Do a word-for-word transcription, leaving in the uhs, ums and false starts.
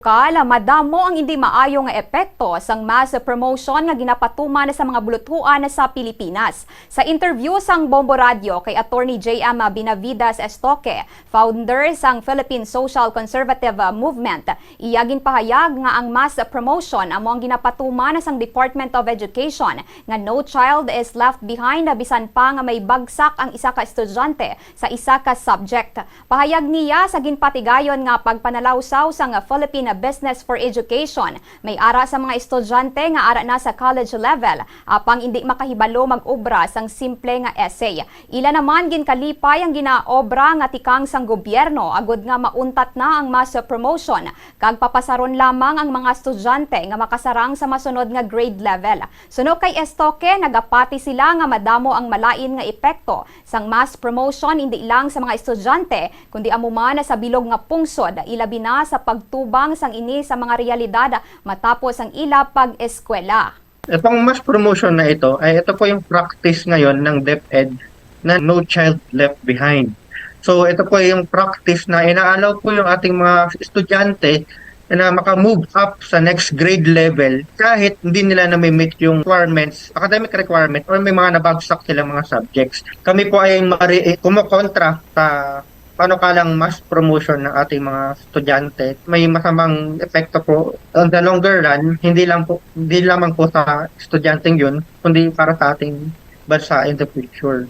Kala madamo ang hindi maayo nga epekto sang mass promotion nga ginapatuman sa mga buluthuan sa Pilipinas. Sa interview sang Bombo Radio kay Attorney J M Benavides Estoque, founder sang Philippine Social Conservative Movement, iya ginpahayag nga ang mass promotion amo ang ginapatuman sang Department of Education nga no child is left behind bisan pa nga may bagsak ang isa ka estudyante sa isa ka subject. Pahayag niya sa ginpatigayon nga pagpanalawsaw sang Philippine Business for Education, may ara sa mga estudyante nga ara na sa college level, apang indi makahibalo mag-obra sang simple nga essay. Ila naman ginkalipay ang ginaobra nga tikang sang gobyerno agud nga mauntat na ang mass promotion kag papasaron lamang ang mga estudyante nga makasarang sa masunod nga grade level. Suno kay Estoque, nagapati sila nga madamo ang malain nga epekto sang mass promotion indi lang sa mga estudyante, kundi amo man sa bilog nga pungsod, ilabi na sa pagtubang sang ini sa mga realidad matapos ang ila pag-eskwela. Itong mass promotion na ito, ay ito po yung practice ngayon ng DepEd na no child left behind. So ito po yung practice na inaalaw po yung ating mga estudyante na maka-move up sa next grade level kahit hindi nila na-meet yung requirements, academic requirement, or may mga nabagsak silang mga subjects. Kami po ay mari- kumokontra sa panukalang mass promotion ng ating mga estudyante. May masamang epekto po on the longer run, hindi lang po hindi lamang po sa estudyanteng yun, kundi para sa ating bansa in the future.